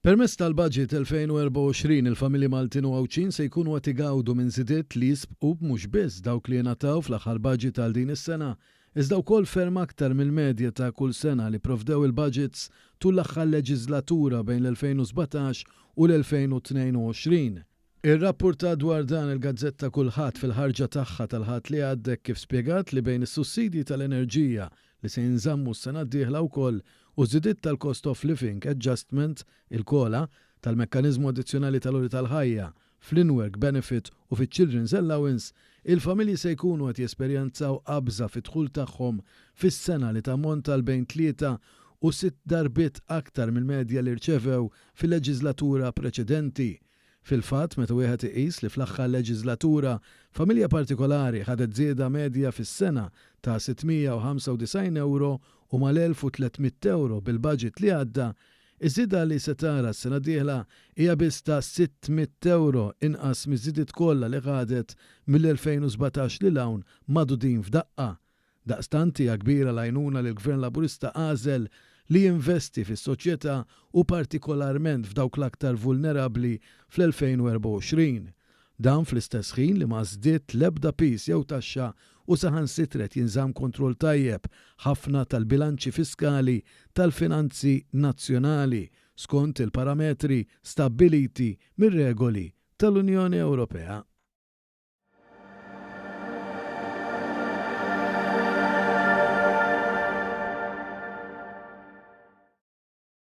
Permezz tal-Budget 2024, il-familji Maltin u Għawdxin se jkunu qed igawdu minn żidiet li jisbqu mhux biss dawk li ingħataw fl-aħħar Budget għal din is-sena, iżda wkoll ferm aktar mill-medja ta' kull sena li pprovdew il-budgets tul l-aħħar leġiżlatura bejn l-2017 u l-2022. Irrappurtat dwar dan il-gazzetta Kullħadd fil-ħarġa tagħha tal-Ħadd li għadda hekk kif spjegat li bejn is-sussidji tal-enerġija li se jinżammu s-sena d-dieħla wkoll u ż-żidiet tal-Cost of Living Adjustment, il-COLA, tal-Mekkaniżmu Addizzjonali tal-Għoli tal-Ħajja, fl-In-Work Benefit u fiċ-Children's Allowance, il-familji se jkunu qed jesperjenzaw qabża fid-dħul tagħhom fis-sena li tammonta għal bejn tlieta u sitt darbiet aktar mill-medja li rċevew fil-leġiżlatura preċedenti. Fil-fatt, meta wieħed iqis li fl-aħħar leġiżlatura familja partikolari ħadet żieda medja fis-sena ta' 695 ewro u mal-1,300 ewro bil-baġit li għadda, iż-żieda li se tara s-sena d-dieħla hija biss ta' 600 ewro inqas miż-żidiet kollha li ħadet mill-2017 lil hawn magħdudin f'daqqa. Daqstant hija kbira l-għajnuna li l-Gvern Laburista għażel li jinvesti fis-soċjetà u partikolarment f'dawk l-aktar vulnerabbli fl-2024. Dan fl-istess ħin li ma żdied l-ebda piż jew taxxa u saħansitra qed jinżamm kontroll tajjeb ħafna tal-bilanċi fiskali tal-finanzi nazzjonali skont il-parametri stabbiliti mir-regoli tal-Unjoni Ewropea.